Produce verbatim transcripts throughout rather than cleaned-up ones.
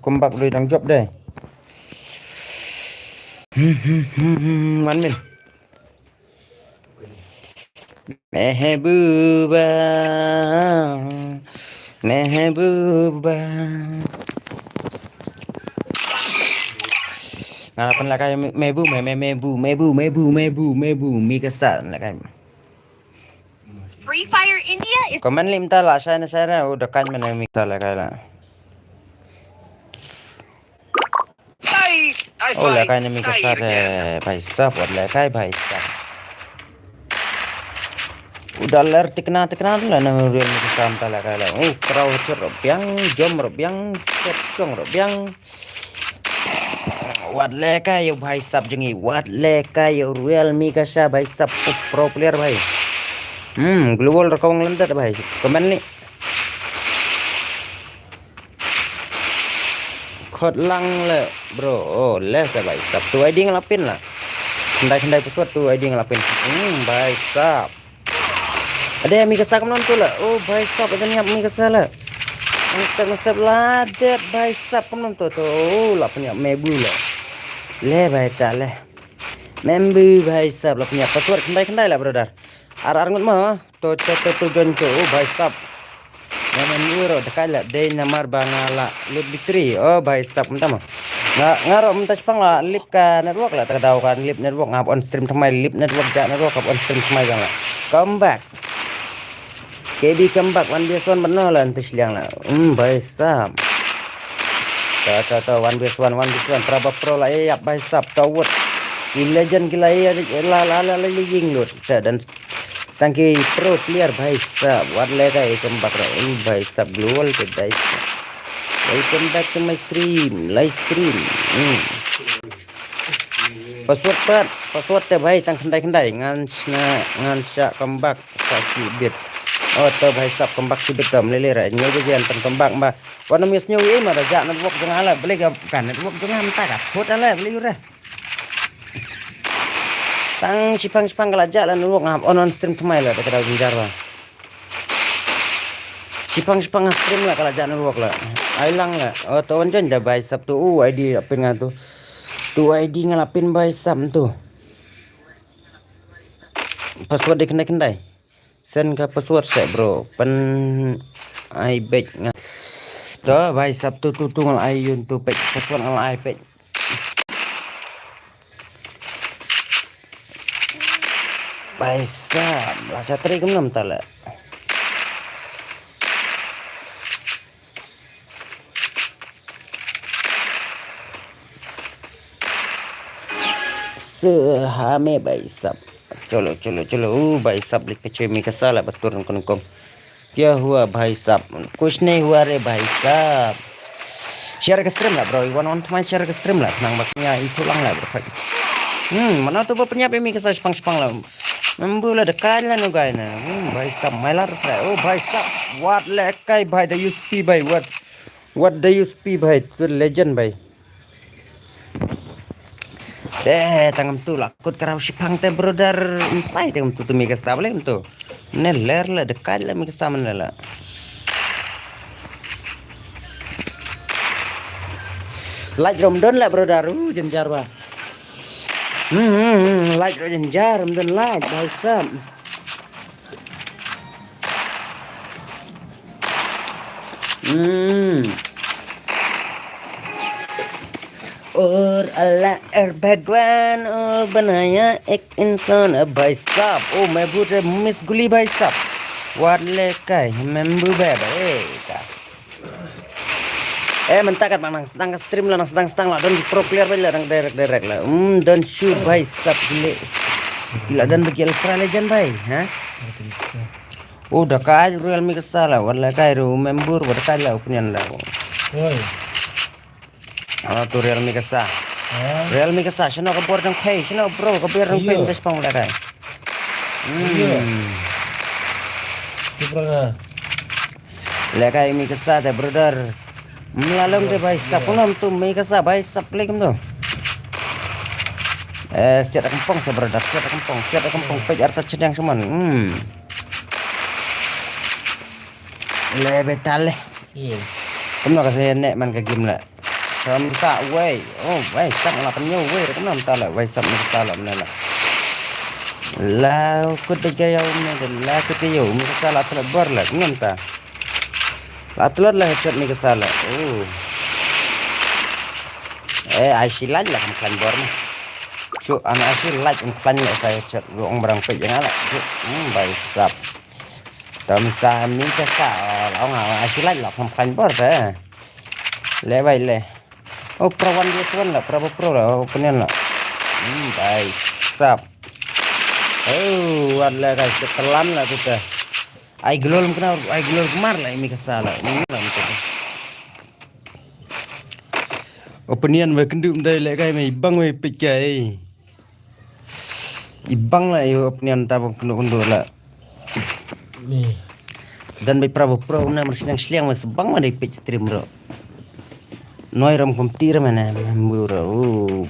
Comeback dei dang jop dei. Hmm, hmm, hmm, hmm, one minute. Mehbuba, Mehbuba. Nga la pynlehkai Mehbu, Meh, Meh, Mehbu, Mehbu, Mehbu, Mehbu, Mehbu, Mikasa lehkai. Free Fire India is Comment leh mynta la shai na shai ra, u da kan mane Mikasa lehkai la. Oh, lehkai na Mikasa te, bhai sahab, wat lehkai bhai sahab. U da ler tikna tikna la na real Mikasa mynta lehkai la. Oh, kraw chot ruh biang, jom ruh biang, set song ruh biang. Wat lehkai ïa u bhai sahab jong ngi, wat lehkai ïa u real Mikasa bhai sahab, u pro player bhai. Hmm, global rekong lendet bhai. Comment leh. Khot lang leh, bro. Oh, leh sa bhai sahab. Tu ID nga la pin la. Khyndai khyndai password tu ID nga la pin. Hmm, bhai sahab. Ade, Mikasa kumno tu la. Oh, bhai sahab, ade, ïap Mikasa la. Step, step la, det, bhai sahab, kumno tu tu. Oh, la pynïap Mehbu la. Leh bhai ta leh. Mehbu bhai sahab, la pynïap password khyndai khyndai la, brother. Ar ar ngut mo. To, to, to, to, join to, oh, bhai sahab. Nga mane ruh da kai la dei namar ba nga la lut battery, oh, bhai sahab, mynta mo. Nga, nga ruh mynta shipang la lip ka network la, ta ka daw ka lip network, nga hap on stream thymmai, lip network, jah network, hap on stream thymmai jong la. Comeback. K B comeback, one versus one, bad no la, ntu shiliang la. Hmm, bhai sahab. To, to, to, one versus one, one versus one, pra ba pro la, eh, ïap, bhai sahab, to wut. Ki legend ki la, eh, la, la, la, la, la, ïing lut. To, dan Tang ki pro player, bhai sahab, wat lehkai comeback ruh, bhai sahab, global te, bhai sahab. Welcome back to my stream, live stream. Hmm. Password pat, password te bhai, tang khyndai khyndai, ngan shna, ngan shah comeback, sa ki bit. Oh, to bhai sahab, comeback ki bit to, mlele ra, ñiew ba jan tang comeback ba. Wan ym ïohsngew ei ma da jah network jong nga la, balei ka network jong nga mynta ka thut la, balei ura. Tang shipang shipang ka la jah la network, nga hap on on stream thymmai la, da ka daw jynjar ba. Shipang shipang ha stream la ka la jah network la. Ai lang la. Oh, to wan join da bhai sahab tu. Uh, ID la pin nga tu. Tu ID nga la pin bhai sahab tu. Password dei khyndai khyndai. Send ka password seh, bro. Pyn ai beit nga. To bhai sahab tu, tu, tu, nga la ai ïa u tu peit. Password nga la ai peit. Bhai sahab, la shatri kumno mynta la. Sehame bhai sahab. Chalo, chalo, chalo. Uh, bhai sahab, leit pynshoi Mikasa la ba tur nyngkong. Kya hua bhai sahab? Kuch nahi hua re bhai sahab. Share ka stream la, bro. Wan wan thymmai share ka stream la. Nang ba kñia itu lang la, bro. Hmm, mana tu ba pynïap ïa Mikasa shipang shipang la. Membu la dekat la nu gai na. Hmm, bhai sahab, mai la, bro. Oh, bhai sahab. Wat lehkai bhai, da U S P bhai. Wat Wat da U S P bhai, tu legend bhai. Eh, tang kumtu la kut kraw shipang te brother. Mstai te kumtu tu Mikasa bale kumtu. Ne ler la dekat la Mikasa man la. Like rom don la brother. Uh, jynjar ba. Hmm, hmm, hmm, like rom jynjar rom don like bhai sahab. Hmm. और अल्लाह और भगवान और बनाया एक इंसान, भाई साहब। ओ महबूब रे, miss guli भाई साहब। Wat le kai membu ba ba eh ka. Eh, mynta kat nang sdang ka stream la, nang sdang sdang la, don pro player ba la, nang direct direct la. Hmm, don shu bhai sab gile. Gila don bagi Ultra Legend bhai, ha? Oh, da kai Real Mikasa la, wat la kai ru member, wat kai la opinion la. Oi. Ala tu Real Mikasa. Ha? Real Mikasa, shano ka bor jong phi, shano bro, ka bor jong phi, mynta shipang la kai. Hmm. Ki bro na. Lekai Mikasa te brother. Mla long te bhai sab, kumno tu Mikasa bhai sab lek kumno. Eh, siat kampong sa brother, siat kampong, siat kampong, pej arta chedang seman. Hmm. Le betal le. Iya. Kumno ka se ne man ka game la. Kam sa wei. Oh, wei, sang la pynïoh wei, kam nam ta la, wei, sap ni ta la, na la. La kut de jayo ni de, la kut de yo, mi ka sa la tlot bor la, nam ta. La tlot la headshot mi ka sa la. Oh. Eh, ai shi laj la kam klan bor ni. Chu, ana ai shi laj kam klan la sa headshot, lu ong barang pek yang la. Chu, hmm, bai sap. Tam sa mi ka sa, la ong ai shi laj la kam klan bor de. Le bai le. Oh, pra wan dia tuan la, pra pro la, oh, penian la. Hmm, bai sap. Oh, wan la guys, ketelan la kita. Ai glol kena, ai glol kemar la ini kesal la. Ini la mesti. Oh, penian bai kendu mdai la kai mai bang bai pit kai. Ibang la yu apnian ta bang kunduk kunduk la. Ni. Dan bai pra bang pra una mar sliang sliang mas bang ma dei page stream ro. Noi ram kom ti ram na member ro.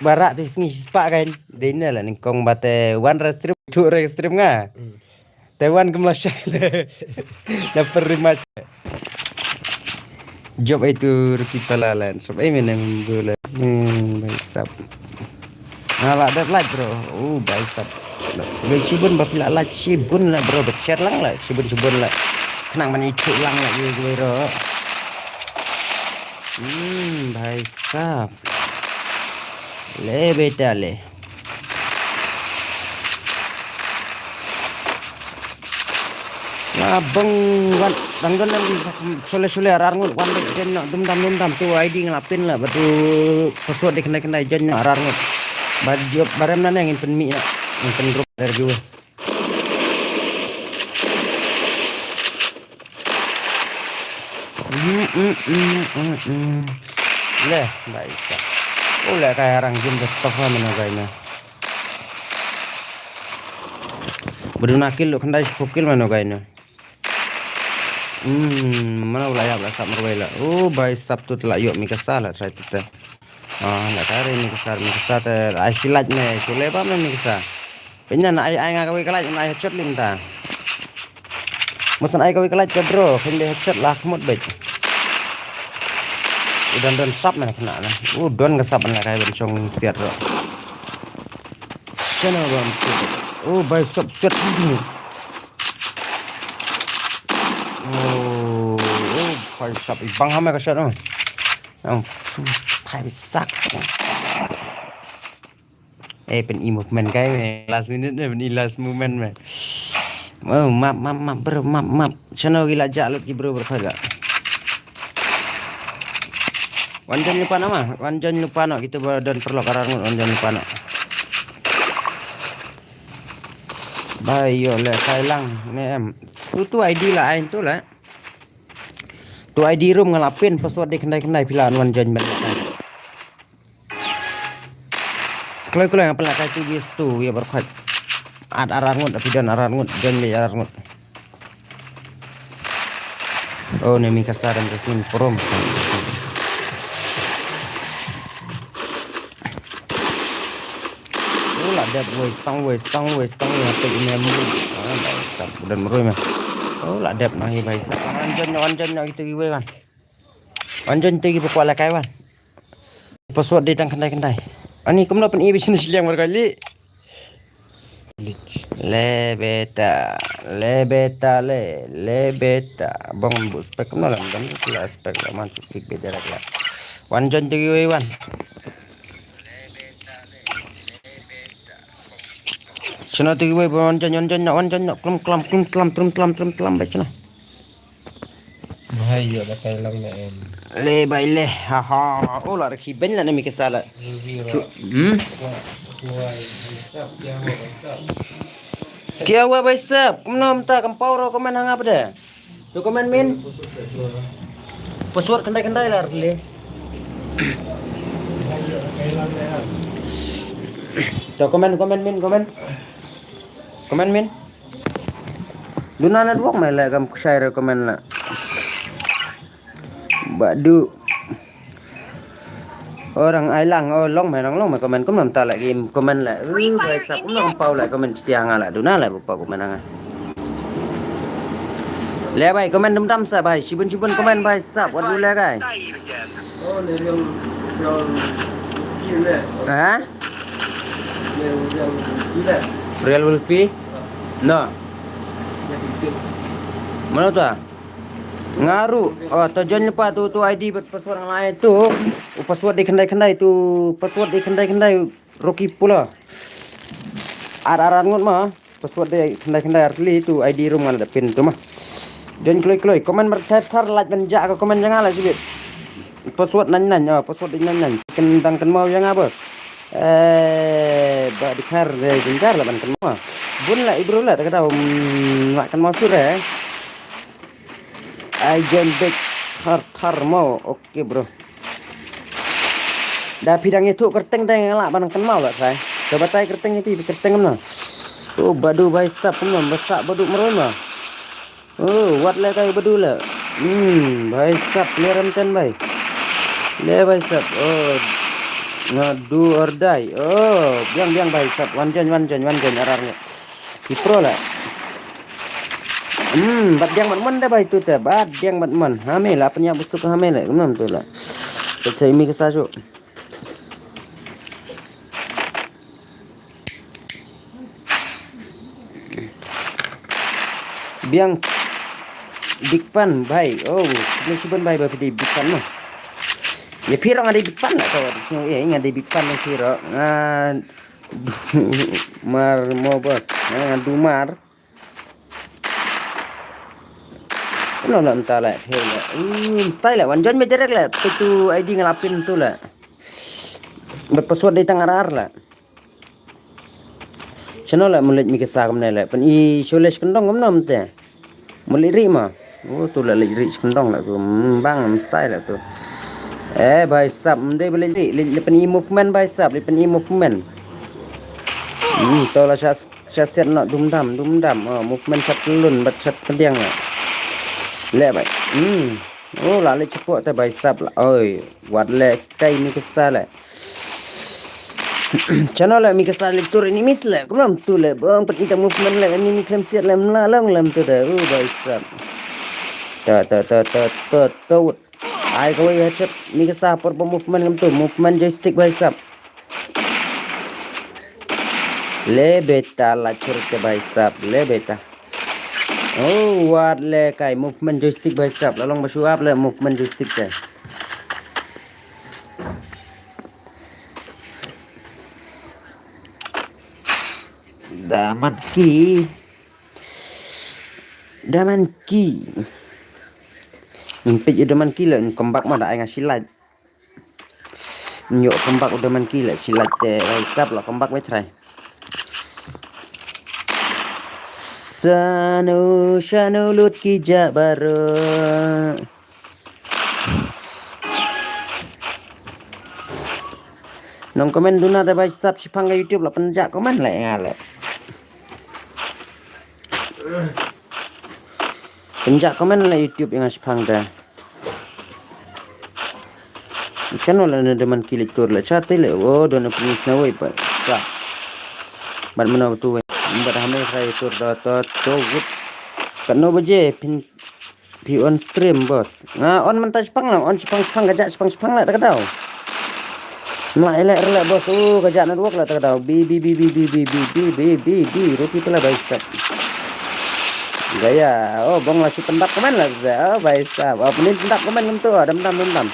Bara tu sngi spa kan. Dei na la ning kong bate wan ra stream tu ra stream nga. Taiwan kam la shai le. Na perima. Job ai tu rupi pala lan. Sop ai menem dula. Hmm, bai sap. Na la dep like bro. Oh, bai sap. Bai shibun ba pila like shibun la bro. Ba share lang la. Shibun shibun la. Kenang mani tu lang la ye gue ro. Hmm, bai sap. Le beta le. Nga bang wan dang don dang sole sole arar ngut wan dei jen nok dum dam dum dam tu ID nga la pin la badu password dei kendai kendai jen nok arar ngut. Bad jop barem na ne ngin pynmih na ngin pynrup dari jua. Mm, mm, mm, mm, mm. Le, bai sa. Oh, le kai arang jin de tofa mano gai na. Badu nakil lo kendai sepukil mano gai na. Hmm, mana ulai ap la sap marwai la. Oh, bai sap tu telah yok mi kasa la try tu te. Ah, la try mi kasa, mi kasa te ai silat me, sule ba me mi kasa. Penya na ai ai nga kawai kalai na ai headshot lim ta. Musan ai kawai kalai ke bro, khin de headshot lah mut bej. Udan don sap me kena na. Udan ke sap na kai ben chong siat ro. Channel bam. Oh, bai sap siat. Oh, oh, bai sap. Bang hame ka shot, oh. Ang, bai sak. Eh, pen i movement kai me. Last minute ne, pen i last movement me. Oh, map, map, map, bro, map, map. Chano gila ja lut ki bro, bro, khaga. Wan jon lupa nama, wan jon lupa no, kita ba don perlok arar ngut, wan jon lupa no. Bai, yo, le, kai lang, ne, em. Tu, tu ID la, ain tu la. Tu ID room nga la pin, password di kendai-kendai pila wan join ban. Kloi, kloi, nga pala kai tu bis tu, ya berkhot. Ad arar ngut, tapi don arar ngut, join di arar ngut. Oh, ne mi kasar dan kesini, prom. Oh, la dep wei, stang wei, stang wei, stang wei, hapei ine mru. Ah, bai sap, udan mru me. Oh, la dep na hi bai sap. Wan jon, wan jon, gitu gi wei wan. Wan jon te gi ba kwala kai wan. Password di tang kendai kendai. Ani kumno pen i bisin siliang berkali. Le beta, le beta, le, le beta. Bong bu spek kumno lam dam la spek la man tu klik beda la. Wan jon te gi wei wan. Sino tu wan jon, wan jon, wan jon, klum klam, klum klam, klum klam, klum klam, bai sino. Hai yo da kai lang na en. Le bai le, ha ha. Oh la rakhi ben la na mi kasa la. Chu, hmm? Kia wa bai sap, kumno mta kam pau ro komen hanga pede. Tu komen min. Password kendai kendai la le. Tu komen, komen min, komen. Komen min. Duna na duok me le kam share komen la. Badu. Orang ai lang, oh long me, long long me komen, kum nam ta la game komen la. Uh, bai sap, kum nam pau la komen siang la, duna la bupa komen nga. Le bhai, comment dum dam sa bhai. Shibun shibun comment bhai sab. Wat du le kai. Ha? Real Wolfie? No. Mano ta? Ngaru. Oh, to join lepa tu, tu I D bad password ngai tu. U password di khyndai khyndai tu, password di khyndai khyndai Rocky Pula. Ar ar ar ngut ma. Password di khyndai khyndai ar li tu I D room ngan da pin tu ma. Join kloi kloi. Comment mar thar thar, like ban ja ka comment janga la sibit. Password nine nine, oh, password nine nine. Ken dang ken mau janga ba. Eh, ba di khar de jingkar la ban ken mau. Bun la ibru la ta ka dau, mm, la ken mau sure. Ai join back thar thar mau. Okay bro. Da phi dang ïathuh kyrteng dang ïa lah ban kynmaw lah sai. Ka batai kyrteng ïa phi, phi kyrteng kumno? Oh, Badu bhai sab kumno, ba sab Badu marwei ma. Oh, wat le kai Badu le. Hmm, bhai sab le ram ten bhai. Le bhai sab. Oh, nga do or die. Oh, biang biang bhai sab. Wan join, wan join, wan join arar ngi. Ki pro la. Hmm, bat diang bat mon da bai tu te, bat diang bat mon. Hame la pynïap busuk hame le, kumno tu la. Te sa imi ka sa shu. Biang big fan bai. Oh, ni siban bai ba phi di big fan no. Ya phi rong ada big fan la tau. Ya, ingat ada big fan ni phi rong. Ah, Mar mo bos. Ha, dumar. Kumno la mynta la, phi la. Hmm, style la, wan join me direct la. Phi tu I D nga la pin tu la. Bad password dei tang ar ar la. Shano la, mulit mi kisa kumne la. Pyn i shule shi kyndong kumno mynta. Mulit ri ma. Oh, tu la leit ri shi kyndong la tu. Hmm, bang, mstai la tu. Eh, bhai sab, mdei ba leit ri, leit, leit pyn i movement, bhai sab, leit pyn i movement. Hmm, to la sha, sha set no, dum dam, dum dam. Oh, movement sha tlun, bat sha pdiang la. Le bhai. Hmm. Oh, la leit chepo te bhai sab la. Oi, wat le kai mi kisa la. Chano la mi ka sa le tur ini mis la, kumno tu la, bang pet ita movement la, ini mi klem siat la, mla long lam tu da, oh, bhai sab. Ta, ta, ta, ta, ta, ta, wut. Ai kawai ha chet, mi ka sa por pa movement kam tu, movement joystick bhai sab. Le beta la chur ke bhai sab, le beta. Oh, wat le kai, movement joystick bhai sab, la long ba shuap le movement joystick te. Daman ki. Daman ki. Npit ïa daman ki la, nkombak ma da ai nga shi like. Nyo kombak u daman ki la, shi like te, ai sap la kombak wei try. Sano, shano lut ki ja baro. Nong komen duna te bai sap shipang ka YouTube la penjak komen la nga le. Penjak komen la YouTube nga shipang te. Channel la ne deman ki le tur la chat le o don pun na wei pa. Sa. Bat mana tu wei. Bat hamai sai tur da to to gut. Kano baje pin Phi on stream, bos. Nga on mynta shipang la, on shipang shipang ka ja shipang shipang la ta ka daw. Mla elek relek, bos. Oh, ka ja network la ta ka daw. Bi bi bi bi bi bi bi bi bi bi bi ruti pala bai stop. Gaya. Oh, bong la shi pendap komen la ta. Oh, bai stop. Oh, penin pendap komen ngam tu. Dam dam dam dam.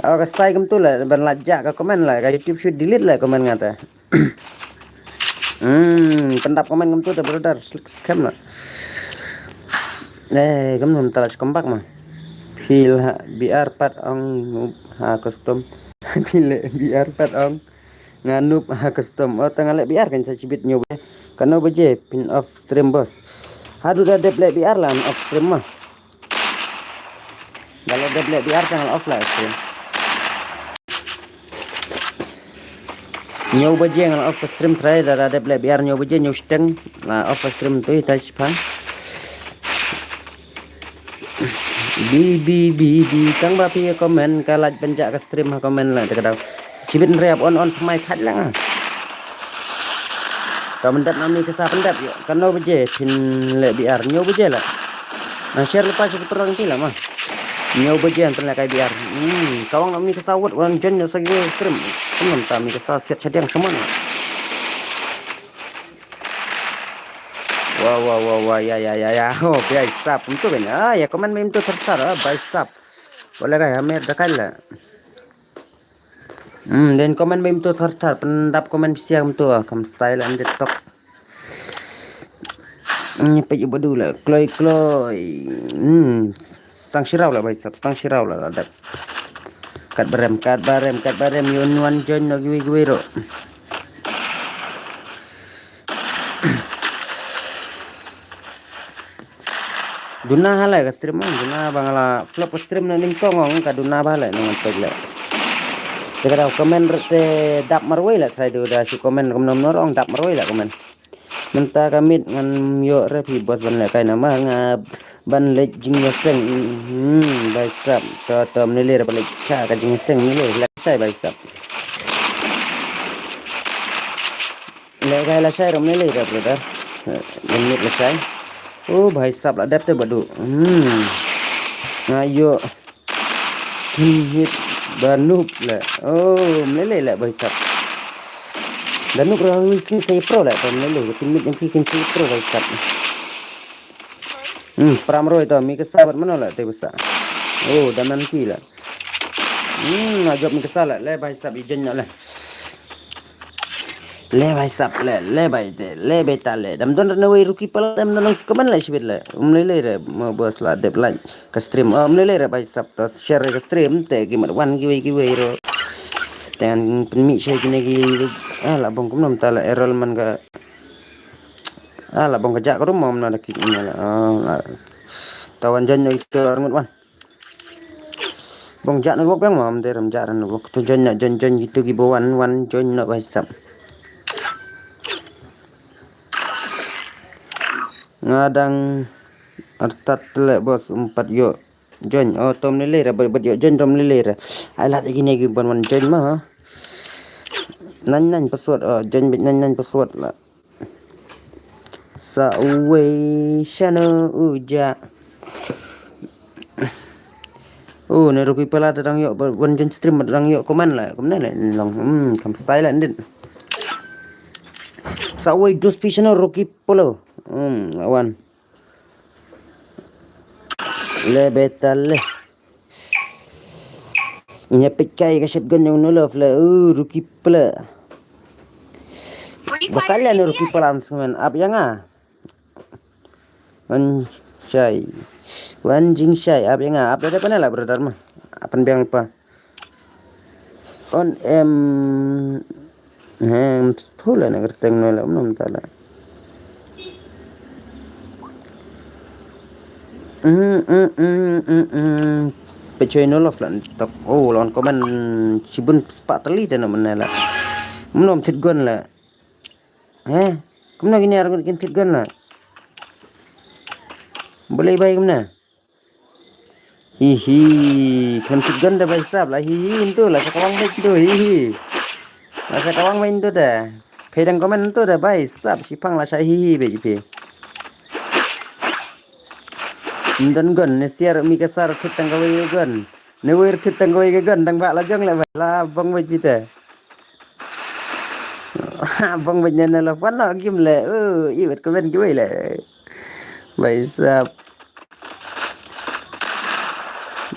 Oh, ka style kam tu la ban la ja ka komen la. Ka YouTube shoot delete la komen ngata. Hmm, pendap komen ngam tu te brother, slik scam la. Eh, kam num talas kembak ma. Phi la B R pat ong noob ha custom. Phi la B R pat ong nga noob ha custom. Oh, tang le B R kan sa chibit nyob. Kano baje pin off stream, bos. Hadu da dep le B R la off stream ma. Dale dep le B R tang off la stream. Nyo baje ngan off stream try da dep le B R nyo baje nyo steng la off stream tu ita chipang. Bi bi bi bi tang ba phi comment ka like penjak ka stream ha comment la te ka daw. Chibit nrep on on tmai khat lang. Ka mendat nami ka sa pendat yo. Kano baje phin le B R nyo baje la. Ah, share lypa sha ki paralok ki la ma. Ñiew ba jen pynleh kai biar. Hmm, ka wan mi ka sawut wan jen ñiew sa ki stream. Kumno ta mi ka sa siat shadiang semua. Wa wa wa wa, ya ya ya ya. Oh, bai sap. Mynta kan. Ah, ya comment mynta thar thar, ah, bai sap. Boleh kai hamer da kai la. Hmm, den comment ba im tu thar thar, pyndap comment pisa im tu, ah, kam style and TikTok. Hmm, peit ïa ba du la, kloi kloi. Hmm, stang shiraw la bai sap, stang shiraw la la dep. Kat barem, kat barem, kat barem, ïa un wan join noh kiwei kiwei ruh. Duna halai ka stream, ah, duna ba nga la flop ka stream na nyngkong ong, ka duna ba halai nong peit leh. Te ka dau comment ruh te dap marwei leh, trai du da shu comment kumno kumno ruh ong dap marwei leh comment. Mynta ka miet ngan ïoh re phi boss ban leh kai namar nga ban leit jingïaseng. Hmm, bai sap, to to mlei lei re ban leit sha ka jingïaseng mlei lei leh shai bai sap. Leh kai lashai ram ne leh da brother. Leh miet lashai. Oh, bhai sab la dep te badu. Hmm. Nga ïoh. Hmm, hit da nup leh. Oh, mlei leh leh bhai sab. Da nup ra wi sni sai pro leh, mlei leh. Ka team miet jong ki kin sai pro bhai sab. Hmm, pram roi to, mi ka sa bad mano leh te basa. Oh, da man ki leh. Hmm, na jop mi ka sa leh, leh bhai sab i jen leh. Leh bhai sab leh, leh bhai te, leh beta leh. Dam don rna wei ruki pala, dam don comment leh shibit leh. Um leh leh re, mo boss la dep like ka stream. Um leh leh re bhai sab ta share ka stream te ki mat wan ki wei ki wei ro. Ten pynmih shai kine ki, ah, la bong kumno mynta la error man ka. Ah, la bong ka jak rum mo mna da ki email. Ah, la. Ta wan jen ito arngut wan. Bong jak network bang mo, mde ram jak network. Tu join na join join gitu ki bo wan wan join na bhai sab. Nga dang artat leh boss umpat ïoh join. Oh, tom lele ra bad ïoh join tom lele ra. Ai lad ïa kine ki ban wan join ma ha. Nine nine password, oh, join bad nine nine password la. Sa uwei shano uja. Oh, ne ruki pala ta dang ïoh wan join stream dang ïoh comment la, comment la long. Hmm, kam style la ndit. Sa uwei dus pi shano ruki polo. Hmm, wan. Le beta le. Nya pit kai ka shotgun jong no love le. Uh, ruki pala. Bakal le no ruki pala am semen. Ap yang ah. Wan shai. Wan jing shai. Ap yang ah. Ap da da panela brother ma. Apan biang pa. On em. Hem pula na kerteng no la um nom tala. Mm, mm, mm, mm, mm. Pechoi no lof lan tok. Oh, lon comment chibun spatali te no menela. Mnom thit gon la. He? Kumno kini arngut kin thit gon la. Boleh bai kumna. Hihi, khlem thit gon da bai sap la hihi ntu la sa kawang bai ntu hihi. La sa kawang bai ntu da. Phe dang comment ntu da bai sap shipang la sa hihi bai phe. Ndon gon ne siar mi ka sar thit tang kawei gon. Ne wei thit tang kawei gon dang ba la jong le bai la bong bai phe te. Bong bai ne la pan no gim le. Uh, i wet comment kiwei le. Bai sap.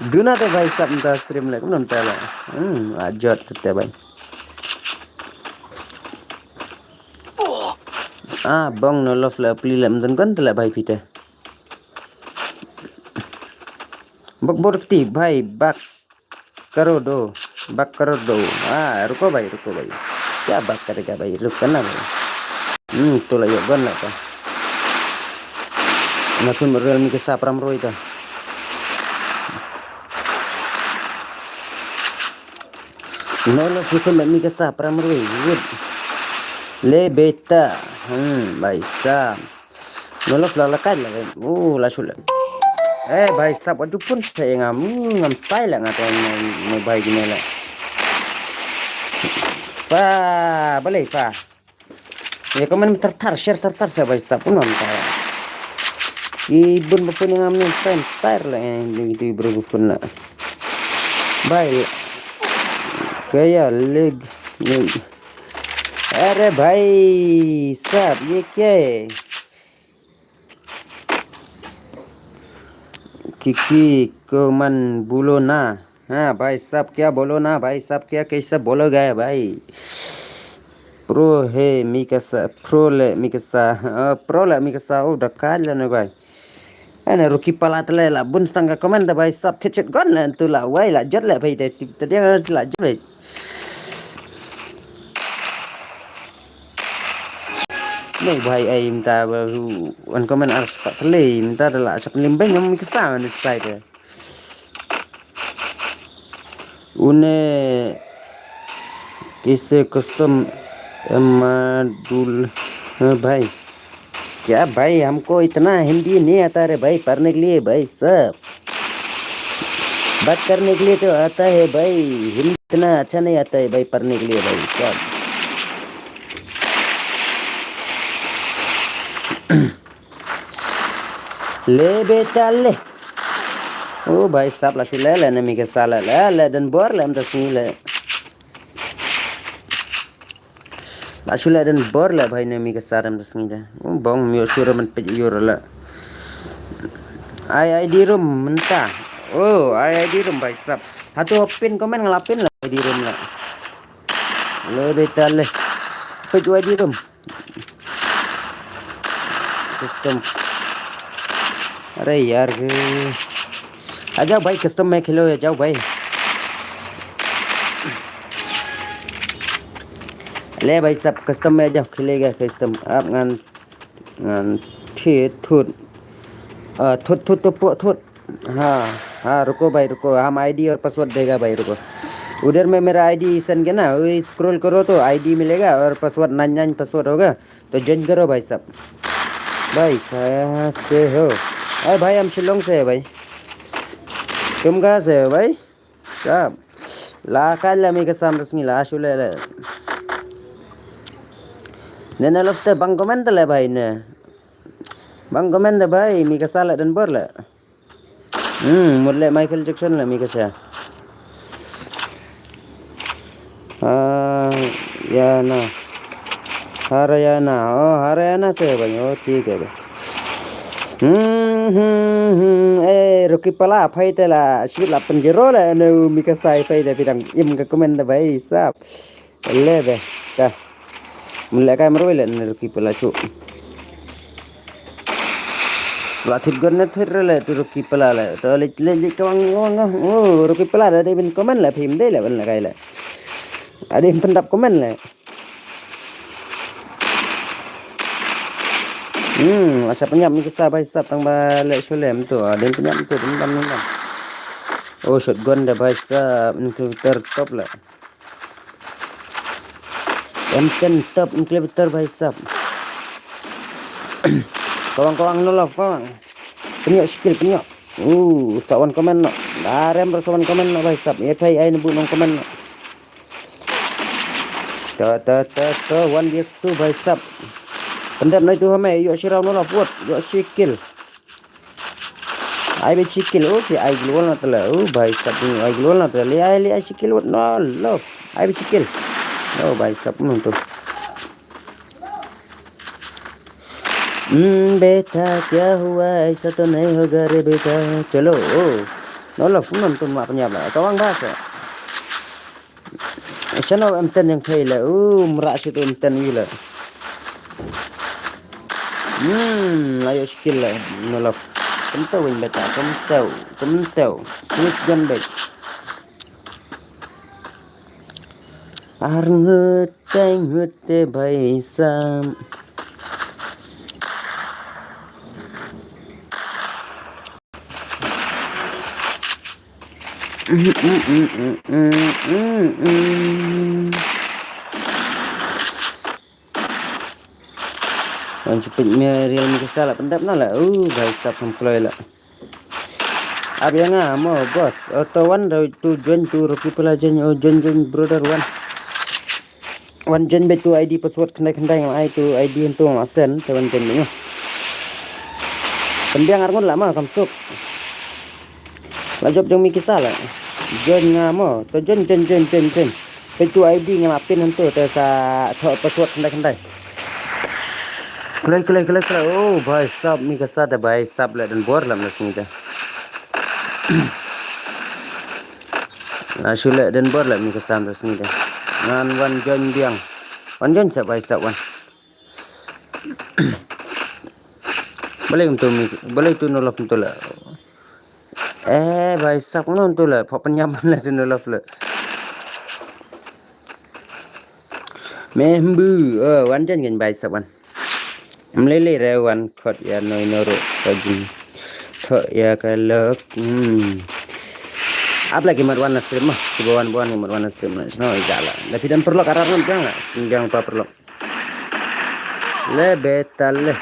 Duna te bai sap nta stream le kumno nta la. Hmm, ajot te bai. Ah, bong no lof le pli le mdun kan te le bai phi te. Bok bor kti bai bak. करो दो, back करो दो। हाँ, रुको भाई, रुको भाई। क्या बात करेगा भाई, रुको ना भाई। Hmm, tu la ïoh gon la ta. Na tun Realme ka sa pram roi ta. No la tun mi ka sa pram roi. Good. Le beta. Hmm, bhai sahab. No lof la la kai la. Oh, la shul. Eh, bhai sahab, aju pun sa ngam, ngam style la ngata mo bai gine la. Pa, balei pa. Ya comment thar thar, share thar thar sa bhai sahab, pun ngam ta. Ki bun ba pun ngam ne time time la, eh, ni tu bro ba pun la. Bai. Kaya leg. अरे भाई साहब, ये क्या है? किकी को मन बोलो ना। हाँ भाई साहब, क्या बोलो ना भाई साहब, क्या कैसे बोलोगे भाई? Pro he Mikasa, pro le Mikasa, uh, pro le Mikasa, oh, da kala ne bai. Ana ruki pala tele la bun stang ka comment da bai sap thit thit gon le tu la wai la jot le bai de, te dia la jot le. Nei bai ai mynta ba wan comment ar sap tele mynta da la sap lim bai ngam Mikasa ne sai de. उन्हें कैसे कस्टम एमाडुल, हाँ भाई, क्या भाई, हमको इतना हिंदी नहीं आता रे भाई पढ़ने के लिए भाई साहब। बात करने के लिए तो आता है भाई, हिंदी इतना अच्छा नहीं आता है भाई पढ़ने के लिए भाई साहब। ले बेटा ले। ओ भाई साहब, la shu le le ne Mikasa le, le, le, den bor le, em ta sngi le. La shu le den bor le, bhai ne Mikasa em ta sngi de. O bong myo shu re man pej yor le. Ai, ai di room mynta. O, ai, ai di room, bhai sab. Hatu pin comment nga la pin le, ai di room le. Le beta le. Pej ai di room. Custom. अरे यार, आ जाओ भाई, custom match खेलो, आ जाओ भाई। ले भाई साहब, custom में आ जाओ, खेलेगा custom। आप ngan, ngan, thit, thut। आ, thut, thut, तो पो-, thut। हाँ, हाँ, रुको भाई, रुको, हम आईडी और पासवर्ड देगा भाई, रुको। उधर में मेरा आईडी send किया ना, वही scroll करो तो आईडी मिलेगा और पासवर्ड nine nine पासवर्ड होगा, तो ज्वाइन करो भाई साहब। भाई, कहाँ से हो? अरे भाई, हम शिलोंग से है भाई। तुम कहाँ से हो भाई? साहब, la kala mi ka sam rasmi la shule le. Ne na lofte bang comment le भाई ने। Bang comment भाई, mi ka sa le dan bor le। हम्म, मुरले माइकल जैक्सन ले मी कैसे? हाँ, या ना। हरियाणा, ओ, हरियाणा से है भाई, ओ, ठीक है भाई। हम्म, हम्म, हम्म, ए, रुकी पला, फाइट ला, शिविर ला पंजरो ले, नो, मी कैसा है, फाइट है, फिर हम, इम का comment भाई साहब। Lebe, ta. Mun leh kai marwei leh ne ruki pela chu. Pela thit gon ne thit re leh tu ruki pela leh. To leh, leh, leh kawang, kawang, kawang. Oh, ruki pela da dei bin comment leh, phim dei leh ban leh kai leh. Ade pyndap comment leh. Hmm, asa penyap ni kesa bai sap tang ba leh shulem tu. Ade penyap tu, dendam, dendam. Oh, shotgun da bai sap, ni tu tertop leh. M ten top inclinator भाई साहब। Kawang, kawang, no love, kawang. Penyok skill, penyok. Uh, sa wan comment no. Arem ro sa wan comment no भाई साहब. Ye thai ai nebu nong comment no. Ta, ta, ta, ta, one vs two भाई साहब. Pendap noi tu hame, yok shi round no love, what? Yok shi kill. Ai be chikil, oh, ki ai global na tala, oh, भाई साहब, ai global na tala, le ai, le ai chikil, what, no, lo, ai be chikil, oh, भाई साहब, no, to. हम्म, बेटा, क्या हुआ? ऐसा तो नहीं होगा रे बेटा। चलो, oh, no, lo, no, to, ma penyap la, kawang bahasa. Chano M ten yang thei le, u mra shi tu M ten wi le. Hmm, ayo skill le, no love. Kemteu win beta, kemteu, kemteu. Switch gun back. Ar ngut teng ngut te bai sam. Wan chupit me real me kesa la pendap na la. Uh, भाई साहब हम kloi la. Ab yang ah mo boss. Auto one ro tu join tu ruki pela join, oh, join, join brother one. Wan jen beit tu I D password khyndai khyndai ngam ai tu I D hyntu ngam send te wan jen beit nyo. Pynbiang arngut lah ma kam suk. La jop jong mi kisa la. Join nga mo. To join, join, join, join, join. Peit tu I D nga la pin hantu te sa thoh password khyndai khyndai. Kloi, kloi, kloi, kloi. Oh, bhai sab, mi kasa te bhai sab, leh don bor lam na sngi te. La shu leh don bor la mi kasa na sngi te. Ngan wan join biang. Wan join sa bhai sab wan. Balei kumtu mi, balei tu no love tu la. Eh, bhai sab no tu la, pop nyam la tu no love la. Membu, oh, wan jan kan bhai sab wan. Mlele re wan khot ya noi noro ka jing. Khot ya ka lok. Hmm. Ap lagi mat wan na stream mah. Cuba wan wan mat wan na stream mah. No, jala. Tapi dan perlok arah wan jang lah. Jang pa perlok. Le betal le.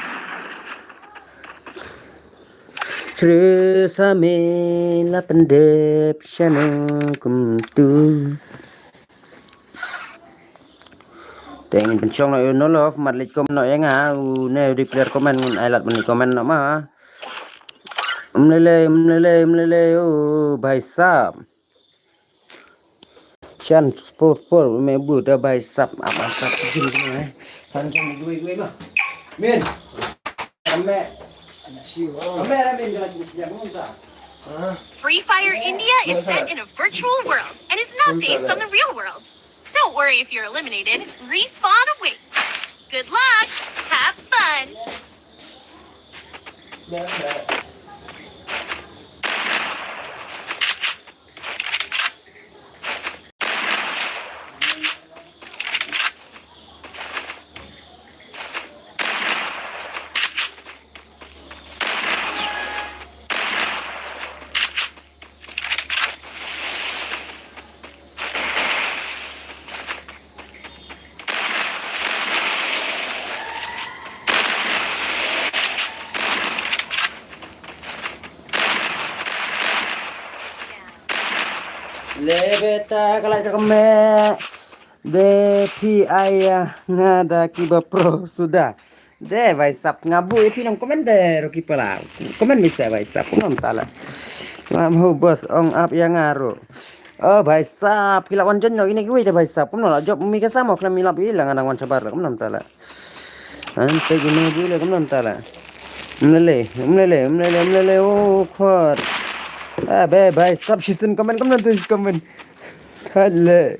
Terus ame la pendep shano kumtu. Teng penchong no no love mat leit kom no ya nga u ne di player comment ngun ai lat mani comment no ma. Mlele mlele mlele, oh bhai sab. Chan four four me bu da bhai sab, apa sab jin ne. San jin gue gue ma. Min. Ame. Ame ra min da ya mun ta. Free Fire India is set in a virtual world and is not based on the real world. Don't worry if you're eliminated. Respawn awaits. Good luck. Have fun. Le beta ka la ka me. De phi ai ya nga da kiba pro suda. De bhai sab nga bu e phi nong comment de ro ki pala. Comment mi se bhai sab kumno tala. Lam ho boss ong ap ya nga ro. Oh bhai sab ki la wan jon no ine ki wei de bhai sab kumno la jop mi ka samo klam mi lap i la nga nang wan sabar la kumno tala. An se gi me bu le kumno tala. Mlele mlele mlele mlele, oh khot. Ah be bhai sab shi sun comment kumno tu comment. Khat le.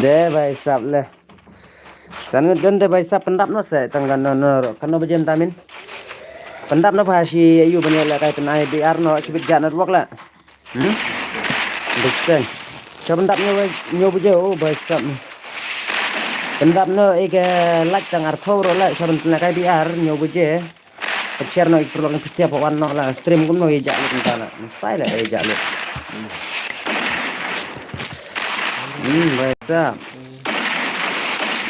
De bhai sab le. San ngut don de bhai sab pyndap no se tang kan no no kan no bajem tamin. Pyndap no bha shi ayu ban ïa la kai pynai B R no shi bit ja network la. Hmm? Distance. Sha pyndap no nyo baje, oh bhai sab. Pyndap no ik like tang ar khawro la sha ban pynai kai B R nyo baje. Share no ik perlu ngi pitiap wan no la stream kumno i ja lut nta la. Sai la i ja lut. Hmm, bhai sab.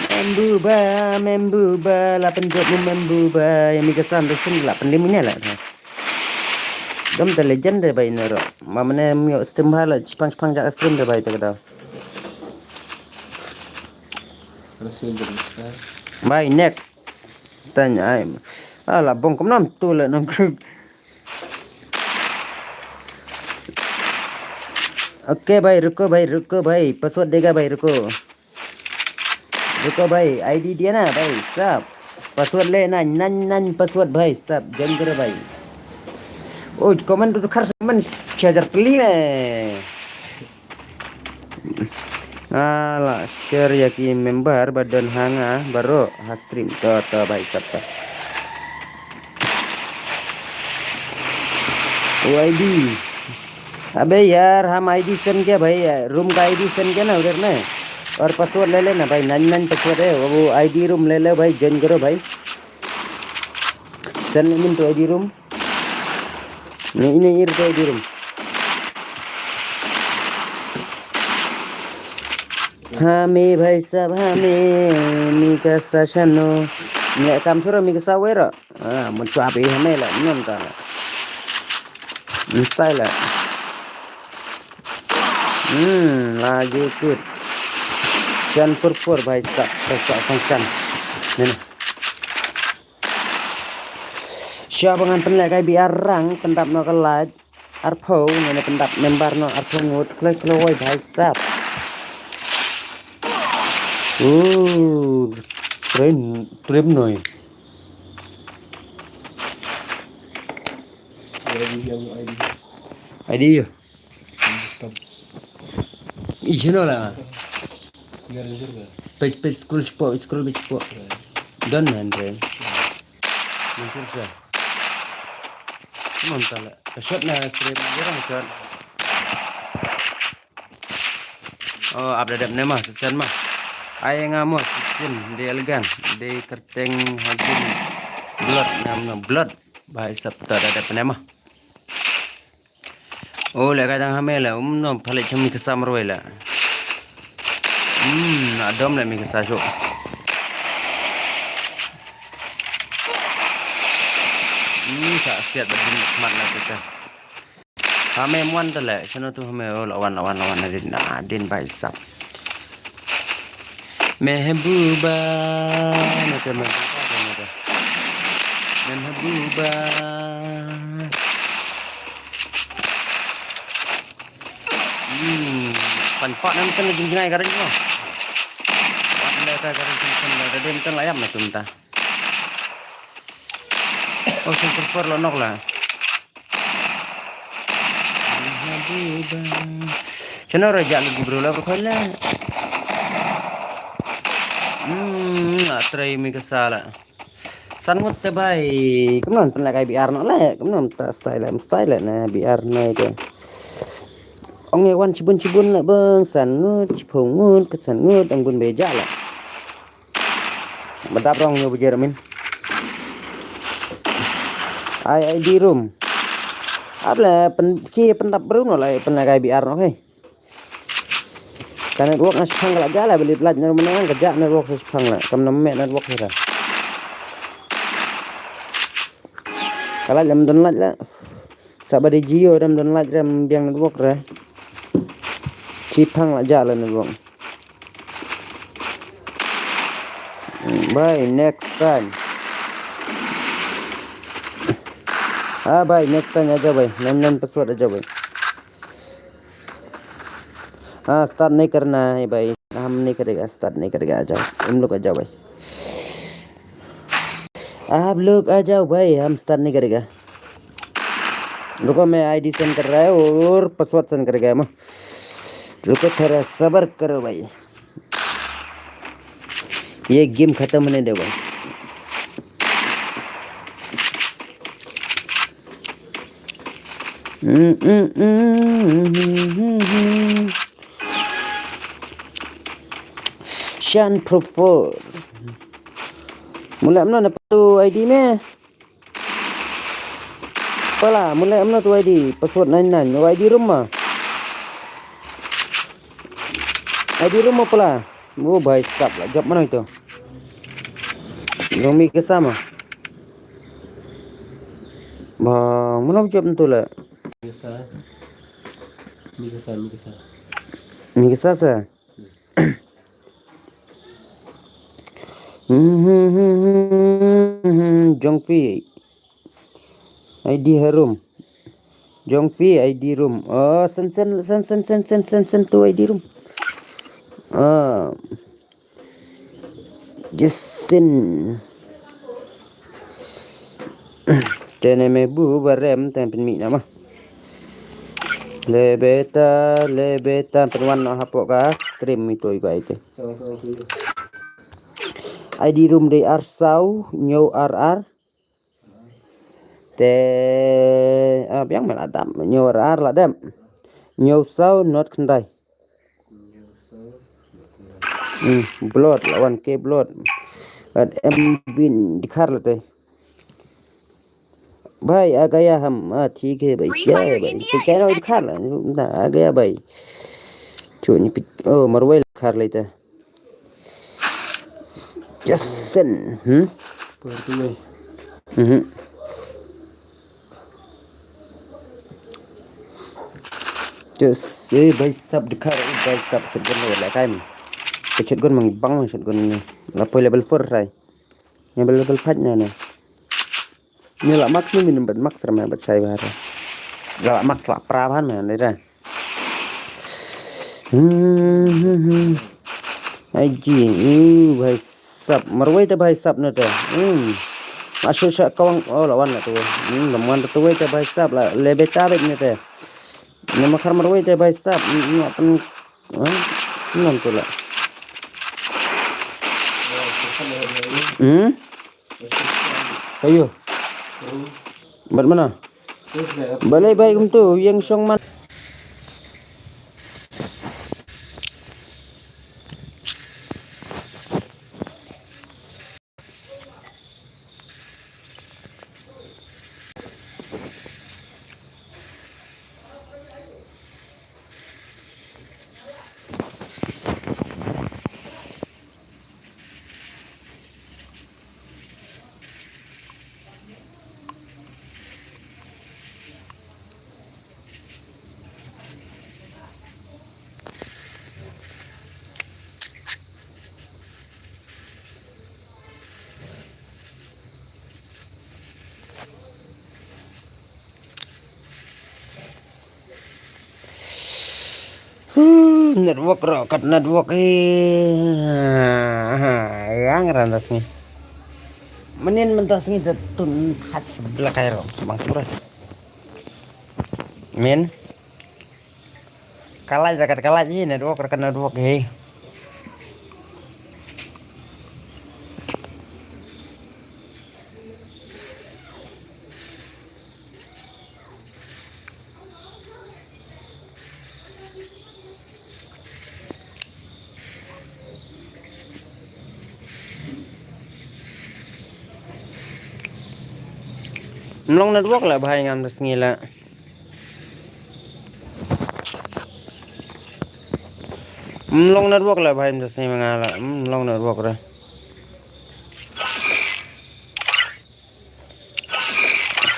Membu ba, membu ba, la penjop mu membu ba, ya mi kesan tu sini la pendim ini la. Dom te legend de bai nero. Ma mene mio stream ba la chipang chipang ja stream de bai te kedau. Bai next. Tanya ai. Ala bong kumno tu le nong. Okay bhai, ruko bhai, ruko bhai. Password dega bhai, ruko. Ruko bhai, I D diya na bhai, sab. Password le na, nan nan password bhai, sab. Join karo bhai. Oh, comment tu khar comment, chhe hajar peli me. Ala share ya ki member ba don hanga baro ha stream to to bhai sab to. O I D. Abe yaar, ham I D send kiya bhai, room ka I D send kiya na udhar mein. Aur password le lena bhai, nine nine password hai, wo I D room le le bhai, join karo bhai. Send le min to I D room. Nahi nahi, ir to I D room. Hame bhai sab hame, mi ka sa shano. Mi kam suro mi ka sa wero. Ah, mun chwa pe hame la, mun ta la. Mun sai la. Hmm, la ju kut. Shan pur pur bhai sab, bhai sab sang sang. Nene. Sha ba ngan pynlehkai B R rang, pyndap noh ka light. Arphew, ngan pyndap member noh arphew ngut, khlei khlei wai bhai sap. Ooh, train, train noi. I D yo. Ih, sino la. Pej, pej school spo, school pej spo. Don man re. Mun sir sa. Mun tala. Ka shot na sir, jarang shot. Oh, ap da dep ne ma, sen ma. Ai nga mo, sen, de elegan, de kerteng hagin. Blood, nam, nam, blood. Bhai sap ta da dep ne ma. Oh, leh kai dang hame la, um, no, phalit cham mi kasa marwei la. Hmm, na dom la mi kasa sho. Hmm, sa siat ba din smat la kita. Hame mwan ta le, chano tu hame, oh, la wan, la wan, la wan, na din, na din bhai sap. Mehbuba, nata Mehbuba, nata. Mehbuba. Hmm, pan pak nan kan jing jingai karan mo. Wat le ka karan jing kan da den kan layam na tum ta. Oh, sing kurper lo nok la. Chano raja lagi bro la berkhoi la. Hmm, atrai mi kasa la. San ngut te bai. Kumno pynlehkai B R noh le. Kumno ta style, style na B R na te. Ong e wan chibun chibun la bang san ngut, chipung ngut, ka san ngut, ang gun beja la. Madap rong nyo bujer min. Ai, I D room. Ap le pen, ki pyndap bru noh la, pynlehkai B R noh, hey. Ka network nga shipang ka la ja la, beli pelat nyer menang ka ja network sa shipang la. Kam nam me network sa. Ka la jam don la la. Sa ba de Jio dam don la jam biang network ra. Shipang la ja la network. Hmm, bhai, next time. Ah, bhai, next time aja, bhai. Nan, nan password aja, bhai. Ah, start nahi karna hai, bhai. Hum nahi karega, start nahi karega, aja. Hum log aja, bhai. Aap log aja, bhai. Hum start nahi karega. Ruko, main I D send kar raha hai aur password send karega, ma. Ruko, thoda sabar karo, bhai. Ye game khatam hone do, bhai. Hmm, hmm, hmm, hmm, hmm, hmm. Shan Pro four. Mula mna na tu I D me. Pala, mula mna tu I D, password nine nine, I D room ma. I D room ma pala. Oh, bhai, stop la. Job mana itu? Yang mi kasa ma. Bang, mana job tu la? Mi kasa. Mi kasa, mi kasa. Mi kasa sa. Jongphi. I D room. Jongphi I D room. Oh, sen sen sen tu I D room. Ah. Jason. Tene me bu barem ten pynmih nama. Le beta, le beta pynwan noh hapoh ka stream itu iko ite. I D room dei ar saw, hynñiew ar ar. Te, ah, biang me la dap, hynñiew ar ar la dap. Hynñiew saw, not khyndai. Hmm, blood, la wan ke blood. At em bin dikhar la te. Bhai, आ गया हम, ah, ठीक है भाई, क्या है भाई? तो क्या है, दिखा रहा है ना, आ गया भाई. Chuh ni pik, oh, marwei la khar later. Jason, hmm? Mhm. Just, eh, भाई साहब दिखा रहे, भाई साहब shotgun lo la kai. Ka shotgun mang bang shotgun ni. La poi level four rai. Ni level five na ni. Ni la mak ni min bat mak sra me bat chai bahar. La mak la pra ban me ni da. Hmm, hmm, hmm. Ai ji, uh, bhai sab. Marwei te bhai sab ne te. Hmm. Ashu sha kawang, oh, la wan la tu. Hmm, la wan tu te bhai sab la. Le beta bet ne te. Ne makhar marwei te bhai sab. Hmm, hmm, pen. Hmm, hmm, tu la. Hmm? Ayo. Bat mana? Balei bai kumtu, yang shong man. Huh, network ro, kat network, eh. Yang ran das ni. Menin mentas ni tetun khat sebelah kairo, bang kurang. Min. Kalai zakat kalai ji network, rakan network hi. Mlong network la bhai ngam da sngi la. Mlong network la bhai ngam da sngi ma nga la. Mlong network ra.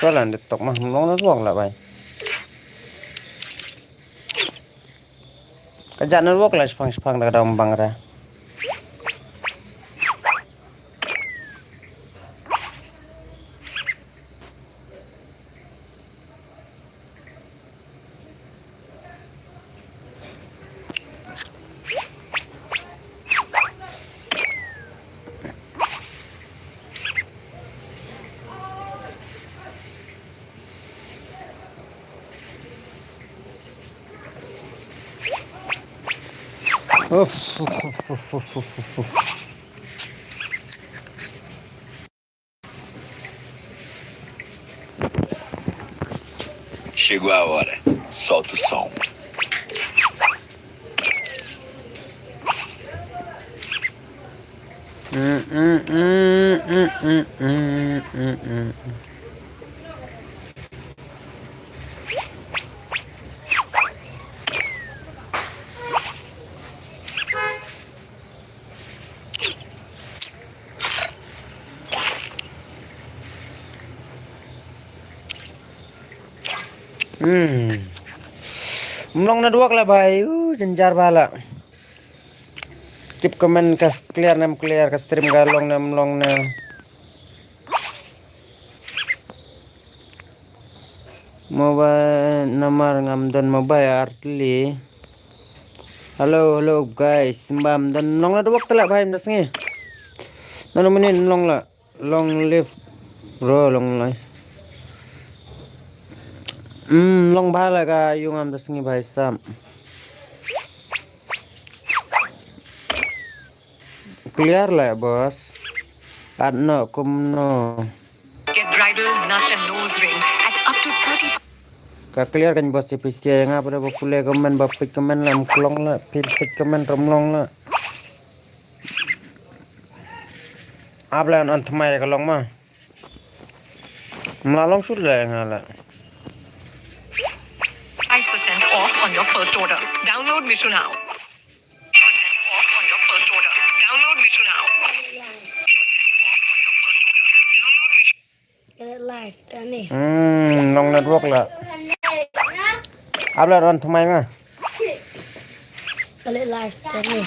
Solan de tok ma mlong network la bhai. Ka jat network la shipang shipang da ka dang bang ra. Uff, uff, uff. Chegou a hora. Solta o som. Hmm. Mlong network la bhai, uh, jynjar bha la. Tip comment ka clear ne em clear, ka stream ka long ne em long ne. Mobile number ngam don mobile artli. Hello, hello guys. Mbam don long la dwok tala bhai mda sngi. Nanu minin long la. Long live bro, long live. Hmm, long bha la ka yung am da sngi bhai sam. Clear la boss. At no kum no. Get bridle, nut and nose ring at up to thirty. Ka clear kan boss, pis ya nga pada ba pule comment ba pit comment la mklong la pit pit comment rom long la. Abla an tmai ka long ma. Mla long sut la nga la. Five percent off on your first order. Download Meesho now. Five percent off on your first order. Download Meesho now. Live tani. Hmm, long network la. Abla ron tmai ma. Kali live tani.